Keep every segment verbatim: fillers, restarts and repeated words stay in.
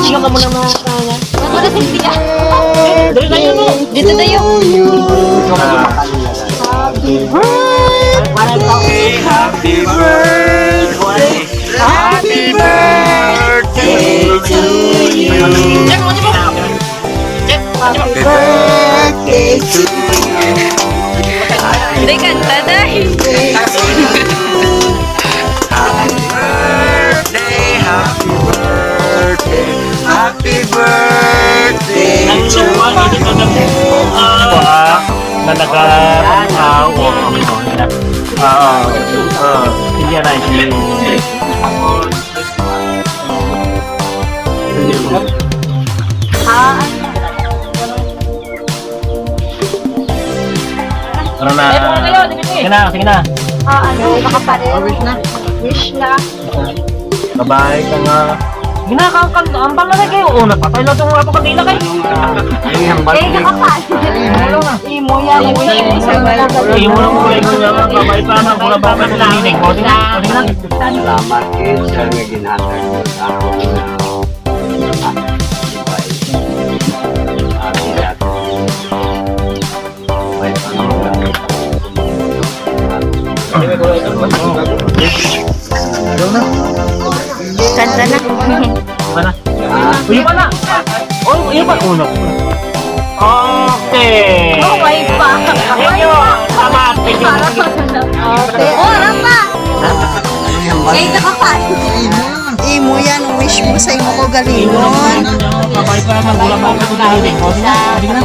Siya ka muna, mga, mga. Dali tayo, no? Dito tayo. Happy birthday, happy birthday, happy birthday to you. Happy birthday to you. Hindi, kanta, day. Happy birthday, happy birthday, happy birthday to you. Ang lupa, hindi ka na, ah, na naka-, ah, oo, oo, oo. Ah, ah, hindi na, hindi. Ah, Ano na? Sige na, sige na. Ah, ano? Wish na. Wish na. Kabay ka nga. Sige na, ka, ka, ambal na kayo. Oh, napatay lang itong ato kanila kay. Ay, ang balik. Imo yan, imo yan. Imo lang po, imo lang. Kabay pa, ma'am. Wala ba ka tuminig? O, sige na. O, sige na. Salamat, King, sa nga ginhatag mo sa akon. Kanta na. Iba na. Uy, iba na. Oh, iba. Uno. Okay. Oh, may pa. Thank you. Salamat. Thank you. Okay. Oh, apa? Ay, nakakain. Imo yan, wish mo sa imo kaugalingon. Kabay pa, magulang pa, magulang pa.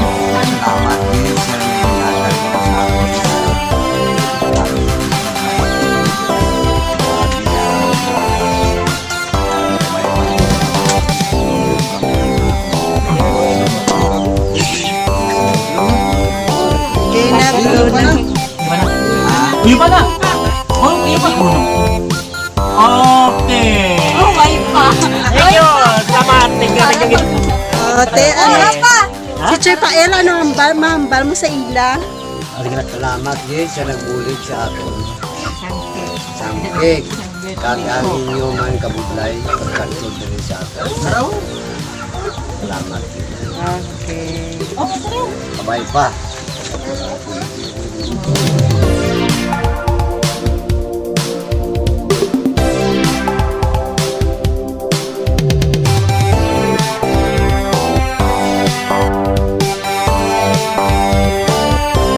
Okay na, go na. Uy, pala! Oh, uy, pa, kuno. Okay. Oh, may pa. Thank you. Salamat. Thank you, thank you. Oh, te, ano? Wala pa. Ha? Si Choy Pael, ano ang ba-, mahambal mo sa ila? Ang salamat, Jay, sa nagbulig sa aton. Sangkik. Kag ang inyo man kabudlay, pagkadto diri sa aton. Salamat, Jay. Okay. Kabay pa.